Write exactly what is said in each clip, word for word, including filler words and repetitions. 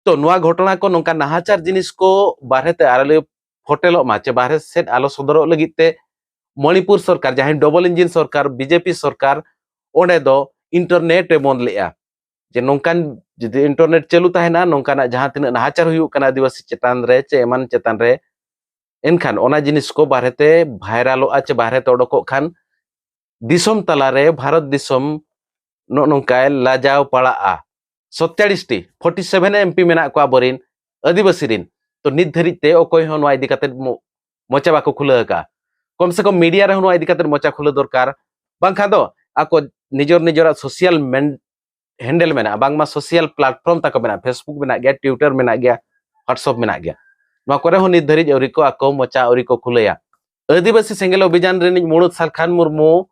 ᱛᱚ ᱱᱚᱣᱟ ᱜᱷᱚᱴᱚᱱᱟ ᱠᱚ, ᱱᱚᱝᱠᱟ ᱱᱟᱦᱟᱪᱟᱨ ᱡᱤᱱᱤᱥ ᱠᱚ ᱵᱟᱨᱦᱮ ᱛᱮ ᱟᱞᱚ ᱯᱷᱚᱴᱮᱞᱚᱜ ᱢᱟ ᱪᱮ ᱵᱟᱨᱦᱮ ᱥᱮᱫ ᱟᱞᱚ ᱥᱚᱫᱚᱨᱚᱜ ᱞᱟᱹᱜᱤᱫ ᱛᱮ ᱢᱚᱬᱤᱯᱩᱨ ᱥᱚᱨᱠᱟᱨ, ᱡᱟᱦᱟᱸᱭ ᱰᱚᱵᱚᱞ ᱤᱧᱡᱤᱱ ᱥᱚᱨᱠᱟᱨ, ᱵᱤᱡᱮᱯᱤ ᱥᱚᱨᱠᱟᱨ, ᱚᱸᱰᱮ ᱫᱚ ᱤᱱᱴᱟᱨᱱᱮᱴ ᱮ ᱵᱚᱱᱫ ᱞᱮᱫᱼᱟ᱾ ᱡᱮ ᱱᱚᱝᱠᱟᱱ ᱡᱩᱫᱤ ᱤᱱᱴᱟᱨᱱᱮᱴ ᱪᱟᱹᱞᱩ ᱛᱟᱦᱮᱱᱟ, ᱱᱚᱝᱠᱟᱱᱟᱜ ᱡᱟᱦᱟᱸ ᱛᱤᱱᱟᱹᱜ ᱱᱟᱦᱟᱪᱟᱨ ᱦᱩᱭᱩᱜ ᱠᱟᱱᱟ ᱟᱹᱫᱤᱵᱟᱹᱥᱤ ᱪᱮᱛᱟᱱ ᱨᱮ ᱪᱮ ᱮᱢᱟᱱ ᱪᱮᱛᱟᱱ ᱨᱮ, ᱮᱱᱠᱷᱟᱱ ᱚᱱᱟ ᱡᱤᱱᱤᱥ ᱠᱚ ᱵᱟᱨᱦᱮ ᱛᱮ ᱵᱷᱟᱭᱨᱟᱞᱚᱜᱼᱟ ᱪᱮ ᱵᱟᱨᱦᱮ ᱛᱮ ᱚᱰᱚᱠᱚᱜ ᱠᱷᱟᱱ ᱫᱤᱥᱚᱢ ᱛᱟᱞᱟᱨᱮ ᱵᱷᱟᱨᱚᱛ ᱫᱤᱥᱚᱢ ᱱᱚᱜᱼᱚ ᱱᱚᱝᱠᱟᱭ ᱞᱟᱡᱟᱣ ᱯᱟᱲᱟᱜᱼᱟ᱾ ᱥᱚᱛᱪᱟᱲᱤᱥ T, forty seven M P ᱢᱮᱱᱟᱜ ᱠᱚᱣᱟ ᱟᱵᱚᱨᱤᱱ ᱟᱹᱫᱤᱵᱟᱹᱥᱤ ᱨᱤᱱ᱾ ᱛᱚ ᱱᱤᱛ ᱫᱷᱟᱹᱨᱤᱡ ᱛᱮ ᱚᱠᱚᱭ ᱦᱚᱸ ᱱᱚᱣᱟ ᱤᱫᱤ ᱠᱟᱛᱮ ᱢᱚ-, ᱢᱚᱪᱟ ᱵᱟᱠᱚ ᱠᱷᱩᱞᱟᱹᱣ ᱟᱠᱟᱫᱼᱟ᱾ ᱠᱚᱢ ᱥᱮ ᱠᱚᱢ ᱢᱤᱰᱤᱭᱟ ᱨᱮᱦᱚᱸ ᱱᱚᱣᱟ ᱤᱫᱤ ᱠᱟᱛᱮ ᱢᱚᱪᱟ ᱠᱷᱩᱞᱟᱹᱣ ᱫᱚᱨᱠᱟᱨ᱾ ᱵᱟᱝᱠᱷᱟᱱ ᱫᱚ ᱟᱠᱚ ᱱᱤᱡᱚᱨ ᱱᱤᱡᱚᱨᱟᱜ ᱥᱳᱥᱤᱭᱟᱞ ᱢᱮᱱ-, ᱦᱮᱱᱰᱮᱞ ᱢᱮᱱᱟᱜᱼᱟ, ᱵᱟᱝᱢᱟ ᱥᱳᱥᱤᱭᱟᱞ ᱯᱞᱟᱴᱯᱷᱚᱨᱢ ᱛᱟᱠᱚ ᱢᱮᱱᱟᱜᱼᱟ, ᱯᱷᱮᱥᱵᱩᱠ ᱢᱮᱱᱟᱜ ᱜᱮᱭᱟ, ᱴᱩᱭᱴᱟᱨ ᱢᱮᱱᱟᱜ ᱜᱮᱭᱟ, ᱦᱚᱣᱟᱴᱥᱮᱯ ᱢᱮᱱᱟᱜ ᱜᱮᱭᱟ᱾ ᱱᱚᱣᱟ ᱠᱚᱨᱮ ᱦᱚᱸ ᱱᱤᱛ ᱫᱷᱟᱹᱨᱤᱡ ᱟᱹᱣᱨᱤ ᱠᱚ ᱟᱠᱚ ᱢᱚᱪᱟ ᱟᱹᱣᱨᱤ ᱠᱚ ᱠᱷᱩᱞᱟᱹᱭᱟ᱾ ᱟᱹᱫᱤᱵᱟᱹᱥᱤ ᱥᱮᱸᱜᱮᱞ ᱚᱵᱷᱤᱡᱟᱱ ᱨᱤᱱᱤᱡ ᱢᱩᱬᱩᱫ ᱥᱟᱞᱠᱷᱟᱱ ᱢᱩᱨᱢᱩ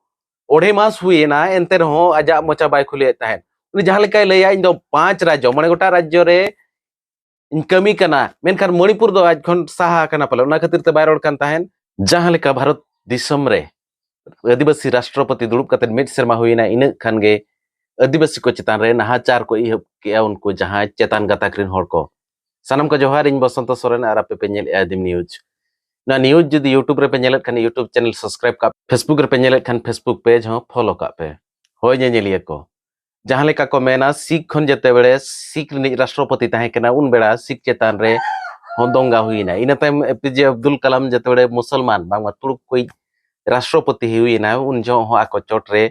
ᱚᱲᱮ ᱢᱟᱥ ᱦᱩᱭᱮᱱᱟ, ᱮᱱᱛᱮ ᱨᱮᱦᱚᱸ ᱟᱡᱟᱜ ᱢᱚᱪᱟ ᱵᱟᱭ ᱠᱷᱩᱞᱟᱹᱭᱮᱫ ᱛᱟᱦᱮᱸᱫ᱾ ᱩᱱᱤ ᱡᱟᱦᱟᱸ ᱞᱮᱠᱟᱭ ᱞᱟᱹᱭᱟ, "ᱤᱧ ᱫᱚ ᱯᱟᱸᱪ ᱨᱟᱡᱽᱡᱚ, ᱢᱚᱬᱮ ᱜᱚᱴᱟᱝ ᱨᱟᱡᱽᱡᱚ ᱨᱮ ᱤᱧ ᱠᱟᱹᱢᱤ ᱠᱟᱱᱟ, ᱢᱮᱱᱠᱷᱟᱱ ᱢᱚᱬᱤᱯᱩᱨ ᱫᱚ ᱟᱡ ᱠᱷᱚᱱ ᱥᱟᱦᱟ ᱟᱠᱟᱱᱟ ᱯᱟᱞᱮ, ᱚᱱᱟ ᱠᱷᱟᱹᱛᱤᱨ ᱛᱮ ᱵᱟᱭ ᱨᱚᱲ ᱠᱟᱱ ᱛᱟᱦᱮᱸᱫ᱾" ᱡᱟᱦᱟᱸ ᱞᱮᱠᱟ ᱵᱷᱟᱨᱚᱛ ᱫᱤᱥᱚᱢ ᱨᱮ ᱟᱹᱫᱤᱵᱟᱹᱥᱤ ᱨᱟᱥᱴᱨᱚᱯᱚᱛᱤ ᱫᱩᱲᱩᱵ ᱠᱟᱛᱮ ᱢᱤᱫ ᱥᱮᱨᱢᱟ ᱦᱩᱭᱮᱱᱟ, ᱤᱱᱟᱹᱜ ᱠᱷᱟᱱ ᱜᱮ ᱟᱹᱫᱤᱵᱟᱹᱥᱤ ᱠᱚ ᱪᱮᱛᱟᱱ ᱨᱮ ᱱᱟᱦᱟᱪᱟᱨ ᱠᱚ ᱮᱦᱚᱵ ᱠᱮᱜᱼᱟ ᱩᱱᱠᱩ ᱡᱟᱦᱟᱸᱭ ᱪᱮᱛᱟᱱ ᱜᱟᱛᱟᱠ ᱨᱤᱱ ᱦᱚᱲ ᱠᱚ᱾ ᱥᱟᱱᱟᱢ ᱠᱚ ᱡᱚᱦᱟᱨ, ᱤᱧ ᱵᱚᱥᱚᱱᱛᱚ ᱥᱚᱨᱮᱱ ᱟᱨ ᱟᱯᱮ ᱯᱮ ᱧᱮᱞᱮᱫᱼᱟ ᱟᱹᱫᱤᱢ ᱱᱤᱭᱩᱡᱽ᱾ ᱱᱚᱣᱟ ᱱᱤᱭᱩᱡᱽ ᱡᱩᱫᱤ YouTube ᱨᱮᱯᱮ ᱧᱮᱞᱮᱫ ᱠᱷᱟᱱ YouTube ᱪᱮᱱᱮᱞ ᱥᱟᱵᱥᱠᱨᱟᱭᱤᱵ ᱠᱟᱜ, Facebook ᱨᱮᱯᱮ ᱧᱮᱞᱮᱫ ᱠᱷᱟᱱ Facebook ᱯᱮᱡᱽ ᱦᱚᱸ ᱯᱷᱚᱞᱳ ᱠᱟᱜ ᱯᱮ᱾ ᱦᱳᱭ ᱧᱮᱧᱮᱞᱤᱭᱟᱹ ᱠᱚ, ᱡᱟᱦᱟᱸ ᱞᱮᱠᱟ ᱠᱚ ᱢᱮᱱᱟ, ᱥᱤᱠᱷ ᱠᱷᱚᱱ ᱡᱮᱛᱮᱵᱮᱲᱮ ᱥᱤᱠᱷ ᱨᱤᱱᱤᱡ ᱨᱟᱥᱴᱨᱚᱯᱚᱛᱤ ᱛᱟᱦᱮᱸ ᱠᱟᱱᱟ, ᱩᱱ ᱵᱮᱲᱟ ᱥᱤᱠᱷ ᱪᱮᱛᱟᱱ ᱨᱮ ᱦᱚᱸ ᱫᱚᱝᱜᱟ ᱦᱩᱭᱮᱱᱟ᱾ ᱤᱱᱟᱹ ᱛᱟᱭᱚᱢ ᱮ ᱯᱤ ᱡᱮ ᱟᱵᱫᱩᱞ ᱠᱟᱞᱟᱢ ᱡᱮᱛᱮᱵᱮᱲᱮ ᱢᱩᱥᱚᱞᱢᱟᱱ ᱵᱟᱝᱢᱟ ᱛᱩᱲᱩᱠ ᱠᱚᱭᱤᱡ ᱨᱟᱥᱴᱨᱚᱯᱚᱛᱤ ᱦᱩᱭᱮᱱᱟ, ᱩᱱ ᱡᱚᱦᱚᱜ ᱦᱚᱸ ᱟᱠᱚ ᱪᱚᱴ ᱨᱮ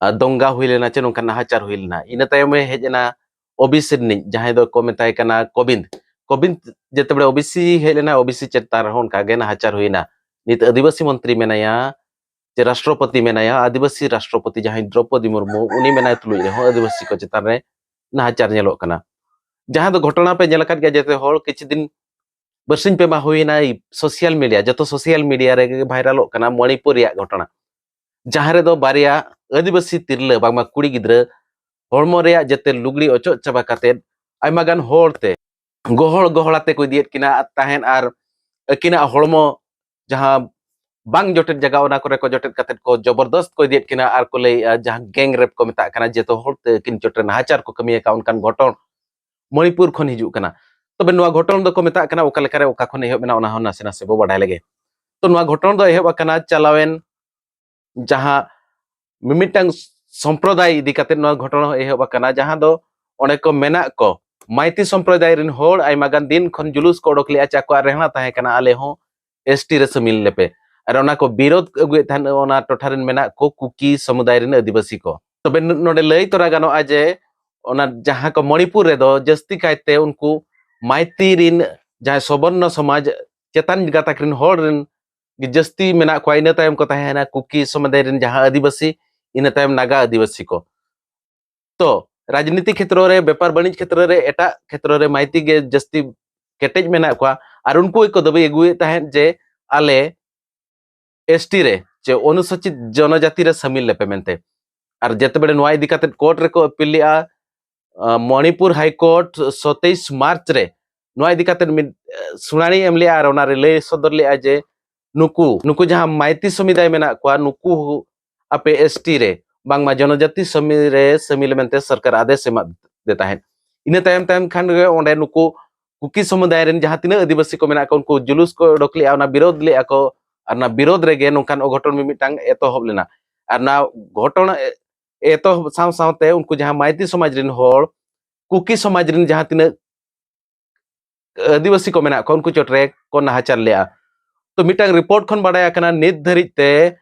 ᱟᱨ ᱫᱚᱝᱜᱟ ᱦᱩᱭ ᱞᱮᱱᱟ ᱪᱮ ᱱᱚᱝᱠᱟ ᱱᱟᱦᱟᱪᱟᱨ ᱦᱩᱭ ᱞᱮᱱᱟ᱾ ᱤᱱᱟᱹ ᱛᱟᱭᱚᱢᱮ ᱦᱮᱡ ᱮᱱᱟ ᱳᱵᱤᱥᱤ ᱨᱤᱱᱤᱡ, ᱡᱟᱦᱟᱸᱭ ᱫᱚᱠᱚ ᱢᱮᱛᱟᱭ ᱠᱟᱱᱟ ᱠᱳᱵᱤᱱᱫ᱾ ᱠᱳᱵᱤᱱᱫ ᱡᱮᱛᱮᱵᱮᱲᱮ ᱳᱵᱤᱥᱤ ᱦᱮᱡ ᱞᱮᱱᱟ, ᱳᱵᱤᱥᱤ ᱪᱮᱛᱟᱱ ᱨᱮᱦᱚᱸ ᱚᱱᱠᱟ ᱜᱮ ᱱᱟᱦᱟᱪᱟᱨ ᱦᱩᱭᱱᱟ᱾ ᱱᱤᱛ ᱟᱹᱫᱤᱵᱟᱹᱥᱤ ᱢᱚᱱᱛᱨᱤ ᱢᱮᱱᱟᱭᱟ, ᱡᱮ ᱨᱟᱥᱴᱨᱚᱯᱚᱛᱤ ᱢᱮᱱᱟᱭᱟ, ᱟᱹᱫᱤᱵᱟᱹᱥᱤ ᱨᱟᱥᱴᱨᱚᱯᱚᱛᱤ ᱡᱟᱦᱟᱸᱭ ᱫᱨᱚᱯᱚᱫᱤ ᱢᱩᱨᱢᱩ, ᱩᱱᱤ ᱢᱮᱱᱟᱭ ᱛᱩᱞᱩᱡ ᱨᱮᱦᱚᱸ ᱟᱹᱫᱤᱵᱟᱹᱥᱤ ᱠᱚ ᱪᱮᱛᱟᱱ ᱨᱮ ᱱᱟᱦᱟᱪᱟᱨ ᱧᱮᱞᱚᱜ ᱠᱟᱱᱟ᱾ ᱡᱟᱦᱟᱸ ᱫᱚ ᱜᱷᱚᱴᱚᱱᱟ ᱯᱮ ᱧᱮᱞ ᱟᱠᱟᱫ ᱜᱮᱭᱟ ᱡᱮᱛᱮ ᱦᱚᱲ, ᱠᱤᱪᱷᱩ ᱫᱤᱱ ᱵᱟᱨᱥᱤᱧ ᱯᱮ ᱢᱟ ᱦᱩᱭᱱᱟ, ᱥᱳᱥᱤᱭᱟᱞ ᱢᱤᱰᱤᱭᱟ, ᱡᱚᱛᱚ ᱥᱳᱥᱤᱭᱟᱞ ᱢᱤᱰᱤᱭᱟ ᱨᱮᱜᱮ ᱵᱷᱟᱭᱨᱟᱞᱚᱜ ᱠᱟᱱᱟ ᱢᱚᱬᱤᱯᱩᱨ ᱨᱮᱭᱟᱜ ᱜᱷᱚᱴᱚᱱᱟ, ᱡᱟᱦᱟᱸ ᱨᱮᱫᱚ ᱵᱟᱨᱭᱟ ᱟᱹᱫᱤᱵᱟᱹᱥᱤ ᱛᱤᱨᱞᱟᱹ ᱵᱟᱝᱢᱟ ᱠᱩᱲᱤ ᱜᱤᱫᱽᱨᱟᱹ ᱦᱚᱲᱢᱚ ᱨᱮᱭᱟᱜ ᱡᱮᱛᱮ ᱞᱩᱜᱽᱲᱤ ᱚᱪᱚᱜ ᱪᱟᱵᱟ ᱠᱟᱛᱮᱫ ᱟᱭᱢᱟ ᱜᱟᱱ ᱦᱚᱲ ᱛᱮ ᱜᱚᱦᱚᱲ ᱜᱚᱦᱚᱲ ᱟᱛᱮ ᱠᱚ ᱤᱫᱤᱭᱮᱫ ᱠᱤᱱᱟ ᱛᱟᱦᱮᱸᱫ ᱟᱨ ᱟᱹᱠᱤᱱᱟᱜ ᱦᱚᱲᱢᱚ ᱡᱟᱦᱟᱸ ᱵᱟᱝ ᱡᱚᱴᱮᱫ ᱡᱟᱭᱜᱟ ᱚᱱᱟ ᱠᱚᱨᱮ ᱠᱚ ᱡᱚᱴᱮᱫ ᱠᱟᱛᱮᱫ ᱠᱚ ᱡᱚᱵᱚᱨᱫᱚᱥᱛ ᱠᱚ ᱤᱫᱤᱭᱮᱫ ᱠᱤᱱᱟ ᱟᱨ ᱠᱚ ᱞᱟᱹᱭᱮᱫᱼᱟ ᱡᱟᱦᱟᱸ ᱜᱮᱝ ᱨᱮᱯ ᱠᱚ ᱢᱮᱛᱟᱜ ᱠᱟᱱᱟ, ᱡᱮᱛᱮ ᱦᱚᱲ ᱛᱮ ᱟᱹᱠᱤᱱ ᱪᱚᱴ ᱨᱮ ᱱᱟᱦᱟᱪᱟᱨ ᱠᱚ ᱠᱟᱹᱢᱤᱭᱟᱠᱟᱫ ᱚᱱᱠᱟᱱ ᱜᱷᱚᱴᱚᱱ ᱢᱚᱱᱤᱯᱩᱨ ᱠᱷᱚᱱ ᱦᱤᱡᱩᱜ ᱠᱟᱱᱟ᱾ ᱛᱚᱵᱮ ᱱᱚᱣᱟ ᱜᱷᱚᱴᱚᱱ ᱫᱚᱠᱚ ᱢᱮᱛᱟᱜ ᱠᱟᱱᱟ ᱚᱠᱟ ᱞᱮᱠᱟᱨᱮ ᱚᱠᱟ ᱠᱷᱚᱱ ᱮᱦᱚᱵ ᱮᱱᱟ, ᱚᱱᱟ ᱦᱚᱸ ᱱᱟᱥᱮ ᱱᱟᱥᱮ ᱵᱚ ᱵᱟᱰᱟᱭ ᱞᱮᱜᱮ᱾ ᱛᱚ ᱱᱚᱣᱟ ᱜᱷᱚᱴᱚᱱ ᱫᱚ ᱮᱦᱚᱵ ᱟᱠᱟᱱᱟ ᱪᱟᱞᱟᱣᱮᱱ ᱡᱟᱦᱟᱸ ᱢᱤᱢᱤᱫᱴᱟᱝ ᱥᱚᱢᱯᱨᱚᱫᱟᱭ ᱤᱫᱤ ᱠᱟᱛᱮ ᱱᱚᱣᱟ ᱜᱷᱚᱴᱚᱱᱟ ᱦᱚᱸ ᱮᱦᱚᱵ ᱟᱠᱟᱱᱟ, ᱡᱟᱦᱟᱸ ᱫᱚ ᱚᱸᱰᱮ ᱠᱚ ᱢᱮᱱᱟᱜ ᱠᱚ ᱢᱟᱭᱛᱤ ᱥᱚᱢᱯᱨᱚᱫᱟᱭ ᱨᱮᱱ ᱦᱚᱲ ᱟᱭᱢᱟ ᱜᱟᱱ ᱫᱤᱱ ᱠᱷᱚᱱ ᱡᱩᱞᱩᱥ ᱠᱚ ᱚᱰᱚᱠ ᱞᱮᱜᱼᱟ ᱪᱮ ᱟᱠᱚᱣᱟᱜ ᱨᱮᱦᱲᱟ ᱛᱟᱦᱮᱸ ᱠᱟᱱᱟ, ᱟᱞᱮ ᱦᱚᱸ ᱮᱥ ᱴᱤ ᱨᱮ ᱥᱟᱹᱢᱤᱞ ᱞᱮᱯᱮ᱾ ᱟᱨ ᱚᱱᱟ ᱠᱚ ᱵᱤᱨᱳᱫ ᱟᱹᱜᱩᱭᱮᱫ ᱛᱟᱦᱮᱸᱫ ᱚᱱᱟ ᱴᱚᱴᱷᱟ ᱨᱮᱱ ᱢᱮᱱᱟᱜ ᱠᱚ ᱠᱩᱠᱤ ᱥᱚᱢᱩᱫᱟᱭ ᱨᱮᱱ ᱟᱹᱫᱤᱵᱟᱹᱥᱤ ᱠᱚ᱾ ᱛᱚᱵᱮ ᱱᱚᱰᱮ ᱞᱟᱹᱭ ᱛᱚᱨᱟ ᱜᱟᱱᱚᱜᱼᱟ ᱡᱮ ᱚᱱᱟ ᱡᱟᱦᱟᱸ ᱠᱚ ᱢᱚᱬᱤᱯᱩᱨ ᱨᱮᱫᱚ ᱡᱟᱹᱥᱛᱤ ᱠᱟᱭᱛᱮ ᱩᱱᱠᱩ ᱢᱟᱭᱛᱤ ᱨᱮᱱ ᱡᱟᱦᱟᱸᱭ ᱥᱚᱵᱚᱨᱱᱚ ᱥᱚᱢᱟᱡᱽ ᱪᱮᱛᱟᱱ ᱜᱟᱛᱟᱠ ᱨᱮᱱ ᱦᱚᱲ ᱨᱮᱱ ᱜᱮ ᱡᱟᱹᱥᱛᱤ ᱢᱮᱱᱟᱜ ᱠᱚᱣᱟ, ᱤᱱᱟᱹ ᱛᱟᱭᱚᱢ ᱠᱚ ᱛᱟᱦᱮᱸᱭᱮᱱᱟ ᱠᱩᱠᱤ ᱥᱚᱢᱩᱫᱟᱭ ᱨᱮᱱ ᱡᱟᱦᱟᱸ ᱟᱹᱫᱤᱵᱟᱹᱥᱤ, ᱤᱱᱟᱹ ᱛᱟᱭᱚᱢ ᱱᱟᱜᱟ ᱟᱹᱫᱤᱵᱟᱹᱥᱤ ᱠᱚ᱾ ᱛᱚ ᱨᱟᱡᱽᱱᱤᱛᱤ ᱠᱷᱮᱛᱨᱚ ᱨᱮ, ᱵᱮᱯᱟᱨ ᱵᱟᱹᱱᱤᱡᱽ ᱠᱷᱮᱛᱨᱚ ᱨᱮ, ᱮᱴᱟᱜ ᱠᱷᱮᱛᱨᱚ ᱨᱮ ᱢᱟᱭᱛᱤ ᱜᱮ ᱡᱟᱹᱥᱛᱤ ᱠᱮᱴᱮᱡ ᱢᱮᱱᱟᱜ ᱠᱚᱣᱟ᱾ ᱟᱨ ᱩᱱᱠᱩ ᱜᱮᱠᱚ ᱫᱟᱹᱵᱤ ᱟᱹᱜᱩᱭᱮᱫ ᱛᱟᱦᱮᱸᱫ ᱡᱮ ᱟᱞᱮ ᱮᱥ ᱴᱤ ᱨᱮ ᱪᱮ ᱚᱱᱩᱥᱩᱪᱤᱛ ᱡᱚᱱᱚᱡᱟᱛᱤ ᱨᱮ ᱥᱟᱹᱢᱤᱞ ᱞᱮᱯᱮ ᱢᱮᱱᱛᱮ᱾ ᱟᱨ ᱡᱮᱛᱮ ᱵᱮᱲᱮ ᱱᱚᱣᱟ ᱤᱫᱤ ᱠᱟᱛᱮ ᱠᱳᱨᱴ ᱨᱮᱠᱚ ᱟᱹᱯᱤᱞ ᱞᱮᱜᱼᱟ, ᱢᱚᱱᱤᱯᱩᱨ ᱦᱟᱭ ᱠᱳᱨᱴ ᱥᱚᱛᱮᱭᱤᱥ ᱢᱟᱨᱪ ᱨᱮ ᱱᱚᱣᱟ ᱤᱫᱤ ᱠᱟᱛᱮ ᱢᱤᱫ ᱥᱩᱱᱟᱹᱱᱤ ᱮᱢ ᱞᱮᱜᱼᱟ ᱟᱨ ᱚᱱᱟ ᱨᱮ ᱞᱟᱹᱭ ᱥᱚᱫᱚᱨ ᱞᱮᱜᱼᱟ ᱡᱮ ᱱᱩᱠᱩ ᱱᱩᱠᱩ ᱡᱟᱦᱟᱸ ᱢᱟᱭᱛᱤ ᱥᱚᱢᱩᱫᱟᱭ ᱢᱮᱱᱟᱜ ᱠᱚᱣᱟ, ᱱᱩᱠᱩ ᱟᱯᱮ ᱮᱥ ᱴᱤ ᱨᱮ ᱵᱟᱝᱢᱟ ᱡᱚᱱᱚᱡᱟᱛᱤ ᱥᱟᱹᱢᱤᱞ ᱨᱮ ᱥᱟᱹᱢᱤᱞ ᱢᱮᱱᱛᱮ ᱥᱚᱨᱠᱟᱨ ᱟᱫᱮᱥ ᱮᱢᱟᱫ ᱫᱮ ᱛᱟᱦᱮᱸᱫ᱾ ᱤᱱᱟᱹ ᱛᱟᱭᱚᱢ ᱛᱟᱭᱚᱢ ᱠᱷᱟᱱ ᱜᱮ ᱚᱸᱰᱮ ᱱᱩᱠᱩ ᱠᱩᱠᱤ ᱥᱚᱢᱩᱫᱟᱭ ᱨᱮᱱ ᱡᱟᱦᱟᱸ ᱛᱤᱱᱟᱹᱜ ᱟᱹᱫᱤᱵᱟᱹᱥᱤ ᱠᱚ ᱢᱮᱱᱟᱜ ᱠᱚᱣᱟ, ᱩᱱᱠᱩ ᱡᱩᱞᱩᱥ ᱠᱚ ᱚᱰᱚᱠ ᱞᱮᱜᱼᱟ, ᱚᱱᱟ ᱵᱤᱨᱳᱫ ᱞᱮᱜᱼᱟ ᱠᱚ᱾ ᱟᱨ ᱚᱱᱟ ᱵᱤᱨᱳᱫ ᱨᱮᱜᱮ ᱱᱚᱝᱠᱟᱱ ᱚᱜᱷᱚᱴᱚᱱ ᱢᱤᱢᱤᱫᱴᱟᱝ ᱮᱛᱚᱦᱚᱵ ᱞᱮᱱᱟ᱾ ᱟᱨ ᱚᱱᱟ ᱜᱷᱚᱴᱚᱱ ᱮᱛᱚᱦᱚᱵ ᱥᱟᱶ ᱥᱟᱶᱛᱮ ᱩᱱᱠᱩ ᱡᱟᱦᱟᱸ ᱢᱟᱭᱛᱤ ᱥᱚᱢᱟᱡᱽ ᱨᱮᱱ ᱦᱚᱲ ᱠᱩᱠᱤ ᱥᱚᱢᱟᱡᱽ ᱨᱮᱱ ᱡᱟᱦᱟᱸ ᱛᱤᱱᱟᱹᱜ ᱟᱹᱫᱤᱵᱟᱹᱥᱤ ᱠᱚ ᱢᱮᱱᱟᱜ ᱠᱚᱣᱟ, ᱩᱱᱠᱩ ᱪᱚᱴᱨᱮ ᱠᱚ ᱱᱟᱦᱟᱪᱟᱨ ᱞᱮᱜᱼᱟ᱾ ᱛᱚ ᱢᱤᱫᱴᱟᱝ ᱨᱤᱯᱳᱨᱴ ᱠᱷᱚᱱ ᱵᱟᱰᱟᱭ ᱟᱠᱟᱱᱟ, ᱱᱤᱛ ᱫᱷᱟᱹᱨᱤᱡ ᱛᱮ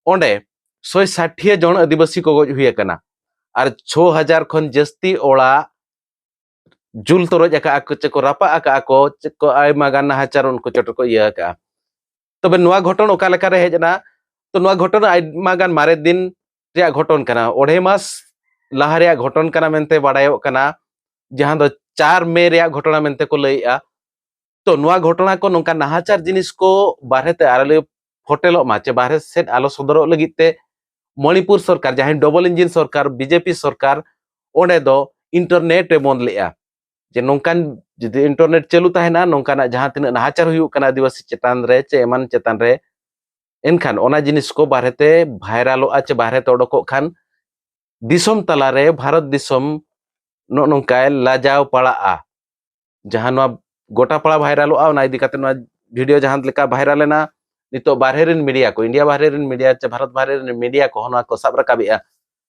ᱚᱸᱰᱮ ᱥᱚᱭ ᱥᱟᱴᱷᱤᱭᱟᱹ ᱡᱚᱱ ᱟᱹᱫᱤᱵᱟᱹᱥᱤ ᱠᱚ ᱜᱚᱡ ᱦᱩᱭ ᱟᱠᱟᱱᱟ᱾ ᱟᱨ ᱪᱷᱚ ᱦᱟᱡᱟᱨ ᱠᱷᱚᱱ ᱡᱟᱹᱥᱛᱤ ᱚᱲᱟᱜ ᱡᱩᱞ ᱛᱚᱨᱚᱡ ᱟᱠᱟᱜᱼᱟ ᱠᱚ, ᱪᱮ ᱠᱚ ᱨᱟᱯᱟᱜ ᱟᱠᱟᱜᱼᱟ ᱠᱚ, ᱪᱮ ᱠᱚ ᱟᱭᱢᱟ ᱜᱟᱱ ᱱᱟᱦᱟᱪᱟᱨ ᱩᱱᱠᱩ ᱪᱚᱴ ᱨᱮᱠᱚ ᱤᱭᱟᱹ ᱟᱠᱟᱜᱼᱟ᱾ ᱛᱚᱵᱮ ᱱᱚᱣᱟ ᱜᱷᱚᱴᱚᱱ ᱚᱠᱟ ᱞᱮᱠᱟᱨᱮ ᱦᱮᱡ ᱮᱱᱟ? ᱛᱚ ᱱᱚᱣᱟ ᱜᱷᱚᱴᱚᱱ ᱟᱭᱢᱟ ᱜᱟᱱ ᱢᱟᱨᱮ ᱫᱤᱱ ᱨᱮᱭᱟᱜ ᱜᱷᱚᱴᱚᱱ ᱠᱟᱱᱟ, ᱚᱲᱟᱭ ᱢᱟᱥ ᱞᱟᱦᱟ ᱨᱮᱭᱟᱜ ᱜᱷᱚᱴᱚᱱ ᱠᱟᱱᱟ ᱢᱮᱱᱛᱮ ᱵᱟᱲᱟᱭᱚᱜ ᱠᱟᱱᱟ, ᱡᱟᱦᱟᱸ ᱫᱚ ᱪᱟᱨ ᱢᱮ ᱨᱮᱭᱟᱜ ᱜᱷᱚᱴᱚᱱᱟ ᱢᱮᱱᱛᱮ ᱠᱚ ᱞᱟᱹᱭᱮᱜᱼᱟ᱾ ᱛᱚ ᱱᱚᱣᱟ ᱜᱷᱚᱴᱚᱱᱟ ᱠᱚ ᱱᱚᱝᱠᱟ ᱱᱟᱦᱟᱪᱟᱨ ᱡᱤᱱᱤᱥ ᱠᱚ ᱵᱟᱨᱦᱮ ᱛᱮ ᱟᱞᱚ ᱯᱷᱚᱴᱮᱞᱚᱜ ᱢᱟ ᱪᱮ ᱵᱟᱨᱦᱮ ᱥᱮᱫ ᱟᱞᱚ ᱥᱚᱫᱚᱨᱚᱜ ᱞᱟᱹᱜᱤᱫ ᱛᱮ ᱢᱚᱱᱤᱯᱩᱨ ᱥᱚᱨᱠᱟᱨ, ᱡᱟᱦᱟᱸᱭ ᱰᱚᱵᱚᱞ ᱤᱧᱡᱤᱱ ᱥᱚᱨᱠᱟᱨ, ᱵᱤ ᱡᱮ ᱯᱤ ᱥᱚᱨᱠᱟᱨ, ᱚᱸᱰᱮ ᱫᱚ ᱤᱱᱴᱟᱨᱱᱮᱴ ᱮ ᱵᱚᱱᱫ ᱞᱮᱜᱼᱟ᱾ ᱡᱮ ᱱᱚᱝᱠᱟᱱ ᱡᱩᱫᱤ ᱤᱱᱴᱟᱨᱱᱮᱴ ᱪᱟᱹᱞᱩ ᱛᱟᱦᱮᱱᱟ, ᱱᱚᱝᱠᱟᱱᱟᱜ ᱡᱟᱦᱟᱸ ᱛᱤᱱᱟᱹᱜ ᱱᱟᱦᱟᱪᱟᱨ ᱦᱩᱭᱩᱜ ᱠᱟᱱᱟ ᱟᱹᱫᱤᱵᱟᱹᱥᱤ ᱪᱮᱛᱟᱱ ᱨᱮ ᱪᱮ ᱮᱢᱟᱱ ᱪᱮᱛᱟᱱ ᱨᱮ, ᱮᱱᱠᱷᱟᱱ ᱚᱱᱟ ᱡᱤᱱᱤᱥ ᱠᱚ ᱵᱟᱨᱦᱮ ᱛᱮ ᱵᱷᱟᱭᱨᱟᱞᱚᱜᱼᱟ ᱪᱮ ᱵᱟᱨᱦᱮ ᱛᱮ ᱚᱰᱚᱠᱚᱜ ᱠᱷᱟᱱ ᱫᱤᱥᱚᱢ ᱛᱟᱞᱟᱨᱮ, ᱵᱷᱟᱨᱚᱛ ᱫᱤᱥᱚᱢ ᱱᱚᱜᱼᱚ ᱱᱚᱝᱠᱟᱭ ᱞᱟᱡᱟᱣ ᱯᱟᱲᱟᱜᱼᱟ᱾ ᱡᱟᱦᱟᱸ ᱱᱚᱣᱟ ᱜᱚᱴᱟ ᱯᱟᱲᱟ ᱵᱷᱟᱭᱨᱟᱞᱚᱜᱼᱟ, ᱚᱱᱟ ᱤᱫᱤ ᱠᱟᱛᱮ ᱱᱚᱣᱟ ᱵᱷᱤᱰᱤᱭᱳ ᱡᱟᱦᱟᱸ ᱞᱮᱠᱟ ᱵᱷᱟᱭᱨᱟᱞ ᱮᱱᱟ, ᱱᱤᱛᱚᱜ ᱵᱟᱨᱦᱮ ᱨᱮᱱ ᱢᱤᱰᱤᱭᱟ ᱠᱚ, ᱤᱱᱰᱤᱭᱟ ᱵᱟᱨᱦᱮ ᱨᱮᱱ ᱢᱤᱰᱤᱭᱟ ᱪᱮ ᱵᱷᱟᱨᱚᱛ ᱵᱟᱨᱦᱮ ᱨᱮᱱ ᱢᱤᱰᱤᱭᱟ ᱠᱚᱦᱚᱸ ᱱᱚᱣᱟ ᱠᱚ ᱥᱟᱵ ᱨᱟᱠᱟᱵᱮᱜᱼᱟ᱾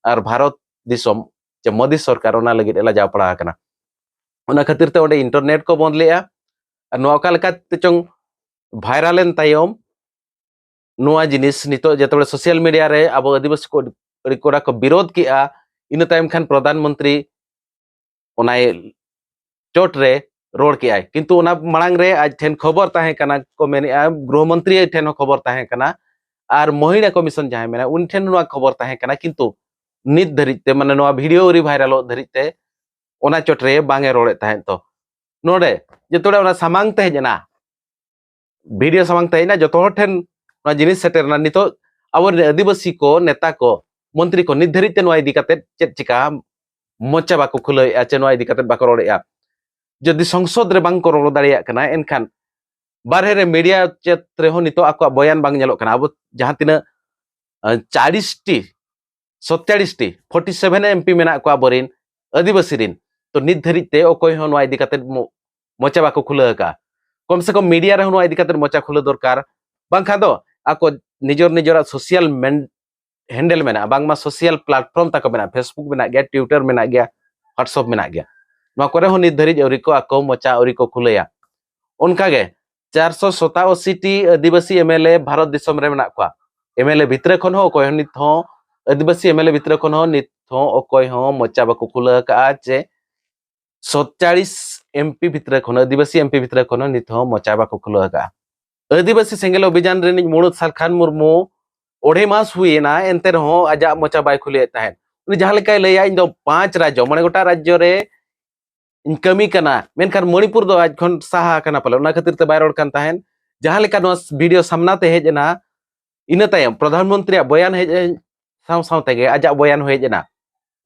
ᱟᱨ ᱵᱷᱟᱨᱚᱛ ᱫᱤᱥᱚᱢ ᱪᱮ ᱢᱳᱫᱤ ᱥᱚᱨᱠᱟᱨ ᱚᱱᱟ ᱞᱟᱹᱜᱤᱫ ᱮ ᱞᱟᱡᱟᱣ ᱯᱟᱲᱟ ᱟᱠᱟᱱᱟ᱾ ᱚᱱᱟ ᱠᱷᱟᱹᱛᱤᱨ ᱛᱮ ᱚᱸᱰᱮ ᱤᱱᱴᱟᱨᱱᱮᱴ ᱠᱚ ᱵᱚᱱᱫ ᱞᱮᱜᱼᱟ᱾ ᱟᱨ ᱱᱚᱣᱟ ᱚᱠᱟ ᱞᱮᱠᱟ ᱛᱮ ᱪᱚᱝ ᱵᱷᱟᱭᱨᱟᱞ ᱮᱱ ᱛᱟᱭᱚᱢ, ᱱᱚᱣᱟ ᱡᱤᱱᱤᱥ ᱱᱤᱛᱚᱜ ᱡᱮᱛᱮ ᱥᱳᱥᱟᱞ ᱢᱤᱰᱤᱭᱟ ᱨᱮ ᱟᱵᱚ ᱟᱹᱫᱤᱵᱟᱹᱥᱤ ᱠᱚ ᱟᱹᱰᱤ ᱠᱚᱲᱟ ᱠᱚ ᱵᱤᱨᱳᱫ ᱠᱮᱜᱼᱟ, ᱤᱱᱟᱹ ᱛᱟᱭᱚᱢ ᱠᱷᱟᱱ ᱯᱨᱚᱫᱷᱟᱱ ᱢᱚᱱᱛᱨᱤ ᱚᱱᱟᱭ ᱪᱚᱴ ᱨᱮ ᱨᱚᱲ ᱠᱮᱜᱼᱟᱭ᱾ ᱠᱤᱱᱛᱩ ᱚᱱᱟ ᱢᱟᱲᱟᱝ ᱨᱮ ᱟᱡ ᱴᱷᱮᱱ ᱠᱷᱚᱵᱚᱨ ᱛᱟᱦᱮᱸ ᱠᱟᱱᱟ ᱠᱚ ᱢᱮᱱᱮᱜᱼᱟ, ᱜᱨᱚᱦᱚ ᱢᱚᱱᱛᱨᱤ ᱴᱷᱮᱱ ᱦᱚᱸ ᱠᱷᱚᱵᱚᱨ ᱛᱟᱦᱮᱸ ᱠᱟᱱᱟ, ᱟᱨ ᱢᱚᱦᱤᱞᱟ ᱠᱚᱢᱤᱥᱚᱱ ᱡᱟᱦᱟᱸᱭ ᱢᱮᱱᱟᱭᱟ ᱩᱱᱤ ᱴᱷᱮᱱ ᱱᱚᱣᱟ ᱠᱷᱚᱵᱚᱨ ᱛᱟᱦᱮᱸ ᱠᱟᱱᱟ᱾ ᱠᱤᱱᱛᱩ ᱱᱤᱛ ᱫᱷᱟᱹᱨᱤᱡ ᱛᱮ, ᱢᱟᱱᱮ ᱱᱚᱣᱟ ᱵᱷᱤᱰᱤᱭᱳ ᱟᱹᱣᱨᱤ ᱵᱷᱟᱭᱨᱟᱞᱚᱜ ᱫᱷᱟᱹᱨᱤᱡ ᱛᱮ ᱚᱱᱟ ᱪᱚᱴ ᱨᱮ ᱵᱟᱝ ᱮ ᱨᱚᱲᱮᱫ ᱛᱟᱦᱮᱸᱫ᱾ ᱛᱚ ᱱᱚᱰᱮ ᱡᱚᱛᱚ ᱦᱚᱲ ᱚᱱᱟ ᱥᱟᱢᱟᱝ ᱛᱮ ᱦᱮᱡ ᱮᱱᱟ, ᱵᱷᱤᱰᱤᱭᱳ ᱥᱟᱢᱟᱝ ᱛᱮ ᱦᱮᱡ ᱮᱱᱟ, ᱡᱚᱛᱚ ᱦᱚᱲ ᱴᱷᱮᱱ ᱱᱚᱣᱟ ᱡᱤᱱᱤᱥ ᱥᱮᱴᱮᱨ ᱮᱱᱟ᱾ ᱱᱤᱛᱚᱜ ᱟᱵᱚᱨᱮᱱ ᱟᱹᱫᱤᱵᱟᱹᱥᱤ ᱠᱚ, ᱱᱮᱛᱟ ᱠᱚ, ᱢᱚᱱᱛᱨᱤ ᱠᱚ ᱱᱤᱛ ᱫᱷᱟᱹᱨᱤᱡ ᱛᱮ ᱱᱚᱣᱟ ᱤᱫᱤ ᱠᱟᱛᱮ ᱪᱮᱫ ᱪᱤᱠᱟ ᱢᱚᱪᱟ ᱵᱟᱠᱚ ᱠᱷᱩᱞᱟᱹᱣᱮᱫᱼᱟ ᱪᱮ ᱱᱚᱣᱟ ᱤᱫᱤ ᱠᱟᱛᱮ ᱵᱟᱠᱚ ᱨᱚᱲᱮᱫᱼᱟ᱾ ᱡᱩᱫᱤ ᱥᱚᱝᱥᱚᱫ ᱨᱮ ᱵᱟᱝ ᱠᱚ ᱨᱚᱲ ᱫᱟᱲᱮᱭᱟᱜ ᱠᱟᱱᱟ, ᱮᱱᱠᱷᱟᱱ ᱵᱟᱨᱦᱮ ᱨᱮ ᱢᱤᱰᱤᱭᱟ ᱪᱮᱫ ᱨᱮᱦᱚᱸ ᱱᱤᱛᱚᱜ ᱟᱠᱚᱣᱟᱜ ᱵᱚᱭᱟᱱ ᱵᱟᱝ ᱧᱮᱞᱚᱜ ᱠᱟᱱᱟ᱾ ᱟᱵᱚ ᱡᱟᱦᱟᱸ ᱛᱤᱱᱟᱹᱜ, ᱟᱸ, ᱪᱟᱲᱤᱥ ᱴᱤ, ᱥᱚᱛᱪᱟᱲᱤᱥ T, forty seven M P ᱢᱮᱱᱟᱜ ᱠᱚᱣᱟ ᱟᱵᱚᱨᱮᱱ ᱟᱹᱫᱤᱵᱟᱹᱥᱤ ᱨᱮᱱ, ᱛᱚ ᱱᱤᱛ ᱫᱷᱟᱹᱨᱤᱡ ᱛᱮ ᱚᱠᱚᱭ ᱦᱚᱸ ᱱᱚᱣᱟ ᱤᱫᱤ ᱠᱟᱛᱮ ᱢᱚ-, ᱢᱚᱪᱟ ᱵᱟᱠᱚ ᱠᱷᱩᱞᱟᱹᱣ ᱟᱠᱟᱫᱼᱟ᱾ ᱠᱚᱢ ᱥᱮ ᱠᱚᱢ ᱢᱤᱰᱤᱭᱟ ᱨᱮᱦᱚᱸ ᱱᱚᱣᱟ ᱤᱫᱤ ᱠᱟᱛᱮ ᱢᱚᱪᱟ ᱠᱷᱩᱞᱟᱹᱣ ᱫᱚᱨᱠᱟᱨ, ᱵᱟᱝᱠᱷᱟᱱ ᱫᱚ ᱟᱠᱚ ᱱᱤᱡᱮᱨ ᱱᱤᱡᱮᱨᱟᱜ ᱥᱳᱥᱟᱞ ᱢᱮᱱ-, ᱦᱮᱱᱰᱮᱞ ᱢᱮᱱᱟᱜᱼᱟ, ᱵᱟᱝᱢᱟ ᱥᱳᱥᱟᱞ ᱯᱞᱟᱴᱯᱷᱚᱨᱢ ᱛᱟᱠᱚ ᱢᱮᱱᱟᱜᱼᱟ, ᱯᱷᱮᱥᱵᱩᱠ ᱢᱮᱱᱟᱜ ᱜᱮᱭᱟ, ᱴᱩᱭᱴᱟᱨ ᱢᱮᱱᱟᱜ ᱜᱮᱭᱟ, ᱦᱣᱟᱴᱥᱮᱯ ᱢᱮᱱᱟᱜ ᱜᱮᱭᱟ᱾ ᱱᱚᱣᱟ ᱠᱚᱨᱮ ᱦᱚᱸ ᱱᱤᱛ ᱫᱷᱟᱹᱨᱤᱡ ᱟᱹᱣᱨᱤ ᱠᱚ ᱟᱠᱚ ᱢᱚᱪᱟ ᱟᱹᱣᱨᱤ ᱠᱚ ᱠᱷᱩᱞᱟᱹᱭᱟ᱾ ᱚᱱᱠᱟᱜᱮ ᱪᱟᱨᱥᱚ ᱥᱚᱛᱟᱚᱥᱤ ᱴᱤ ᱟᱹᱫᱤᱵᱟᱹᱥᱤ ᱮᱢ ᱮᱞ ᱮ ᱵᱷᱟᱨᱚᱛ ᱫᱤᱥᱚᱢ ᱨᱮ ᱢᱮᱱᱟᱜ ᱠᱚᱣᱟ᱾ ᱮᱢ ᱮᱞ ᱮ ᱵᱷᱤᱛᱨᱤ ᱠᱷᱚᱱ ᱦᱚᱸ ᱚᱠᱚᱭ ᱦᱚᱸ ᱱᱤᱛ ᱦᱚᱸ, ᱟᱹᱫᱤᱵᱟᱹᱥᱤ ᱮᱢ ᱮᱞ ᱮ ᱵᱷᱤᱛᱨᱤ ᱠᱷᱚᱱ ᱦᱚᱸ ᱱᱤᱛ ᱦᱚᱸ ᱚᱠᱚᱭ ᱦᱚᱸ ᱢᱚᱪᱟ ᱵᱟᱠᱚ ᱠᱷᱩᱞᱟᱹᱣ ᱟᱠᱟᱫᱼᱟ ᱪᱮ ᱥᱚᱛᱪᱟᱲᱤᱥ ᱮᱢ ᱯᱤ ᱵᱷᱤᱛᱨᱤ ᱠᱷᱚᱱ, ᱟᱹᱫᱤᱵᱟᱹᱥᱤ ᱮᱢ ᱯᱤ ᱵᱷᱤᱛᱨᱤ ᱠᱷᱚᱱ ᱦᱚᱸ ᱱᱤᱛ ᱦᱚᱸ ᱢᱚᱪᱟ ᱵᱟᱠᱚ ᱠᱷᱩᱞᱟᱹᱣ ᱟᱠᱟᱫᱼᱟ᱾ ᱟᱹᱫᱤᱵᱟᱹᱥᱤ ᱥᱮᱸᱜᱮᱞ ᱚᱵᱷᱤᱡᱟᱱ ᱨᱤᱱᱤᱡ ᱢᱩᱬᱩᱫ ᱥᱟᱞᱠᱷᱟᱱ ᱢᱩᱨᱢᱩ ᱚᱲᱮ ᱢᱟᱥ ᱦᱩᱭᱮᱱᱟ, ᱮᱱᱛᱮ ᱨᱮᱦᱚᱸ ᱟᱡᱟᱜ ᱢᱚᱪᱟ ᱵᱟᱭ ᱠᱷᱩᱞᱟᱹᱣᱮᱫ ᱛᱟᱦᱮᱸᱫ᱾ ᱩᱱᱤ ᱡᱟᱦᱟᱸ ᱞᱮᱠᱟᱭ ᱞᱟᱹᱭᱟ, "ᱤᱧ ᱫᱚ ᱯᱟᱸᱪ ᱨᱟᱡᱽᱡᱚ, ᱢᱚᱬᱮ ᱜᱚᱴᱟᱝ ᱨᱟᱡᱽᱡᱚ ᱨᱮ ᱤᱧ ᱠᱟᱹᱢᱤ ᱠᱟᱱᱟ", ᱢᱮᱱᱠᱷᱟᱱ ᱢᱚᱬᱤᱯᱩᱨ ᱫᱚ ᱟᱡ ᱠᱷᱚᱱ ᱥᱟᱦᱟ ᱟᱠᱟᱱᱟ ᱯᱟᱞᱮ, ᱚᱱᱟ ᱠᱷᱟᱹᱛᱤᱨ ᱛᱮ ᱵᱟᱭ ᱨᱚᱲ ᱠᱟᱱ ᱛᱟᱦᱮᱸᱫ᱾ ᱡᱟᱦᱟᱸ ᱞᱮᱠᱟ ᱱᱚᱣᱟ ᱵᱷᱤᱰᱤᱭᱳ ᱥᱟᱢᱱᱟ ᱛᱮ ᱦᱮᱡ ᱮᱱᱟ, ᱤᱱᱟᱹ ᱛᱟᱭᱚᱢ ᱯᱨᱚᱫᱷᱟᱱ ᱢᱚᱱᱛᱨᱤᱭᱟᱜ ᱵᱚᱭᱟᱱ ᱦᱮᱡ ᱮᱱ ᱥᱟᱶ ᱥᱟᱶ ᱛᱮᱜᱮ ᱟᱡᱟᱜ ᱵᱚᱭᱟᱱ ᱦᱚᱸ ᱦᱮᱡ ᱮᱱᱟ᱾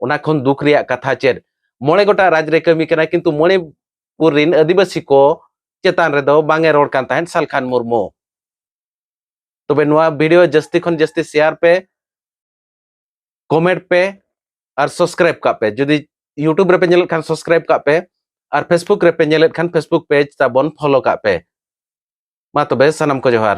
ᱚᱱᱟ ᱠᱷᱚᱱ ᱫᱩᱠ ᱨᱮᱭᱟᱜ ᱠᱟᱛᱷᱟ ᱪᱮᱫ? ᱢᱚᱬᱮ ᱜᱚᱴᱟᱝ ᱨᱟᱡᱽ ᱨᱮ ᱠᱟᱹᱢᱤ ᱠᱟᱱᱟ, ᱠᱤᱱᱛᱩ ᱢᱚᱬᱤᱯᱩᱨ ᱨᱤᱱ ᱟᱹᱫᱤᱵᱟᱹᱥᱤ ᱠᱚ ᱪᱮᱛᱟᱱ ᱨᱮᱫᱚ ᱵᱟᱝ ᱮ ᱨᱚᱲ ᱠᱟᱱ ᱛᱟᱦᱮᱸᱫ ᱥᱟᱞᱠᱷᱟᱱ ᱢᱩᱨᱢᱩ᱾ ᱛᱚᱵᱮ ᱱᱚᱣᱟ ᱵᱷᱤᱰᱤᱭᱳ ᱡᱟᱹᱥᱛᱤ ᱠᱷᱚᱱ ᱡᱟᱹᱥᱛᱤ ᱥᱮᱭᱟᱨ ᱯᱮ, ᱠᱚᱢᱮᱱᱴ ᱯᱮ ᱟᱨ ᱥᱟᱵᱥᱠᱨᱟᱭᱤᱵ ᱠᱟᱜ ᱯᱮ᱾ ᱡᱩᱫᱤ YouTube ᱨᱮᱯᱮ ᱧᱮᱞᱮᱫ ᱠᱷᱟᱱ subscribe ᱠᱟᱜ ᱯᱮ, ᱟᱨ Facebook ᱨᱮᱯᱮ ᱧᱮᱞᱮᱫ ᱠᱷᱟᱱ Facebook page ᱛᱟᱵᱚᱱ follow ᱠᱟᱜ ᱯᱮ᱾ ᱢᱟ ᱛᱚᱵᱮ ᱥᱟᱱᱟᱢ ᱠᱚ ᱡᱚᱦᱟᱨ᱾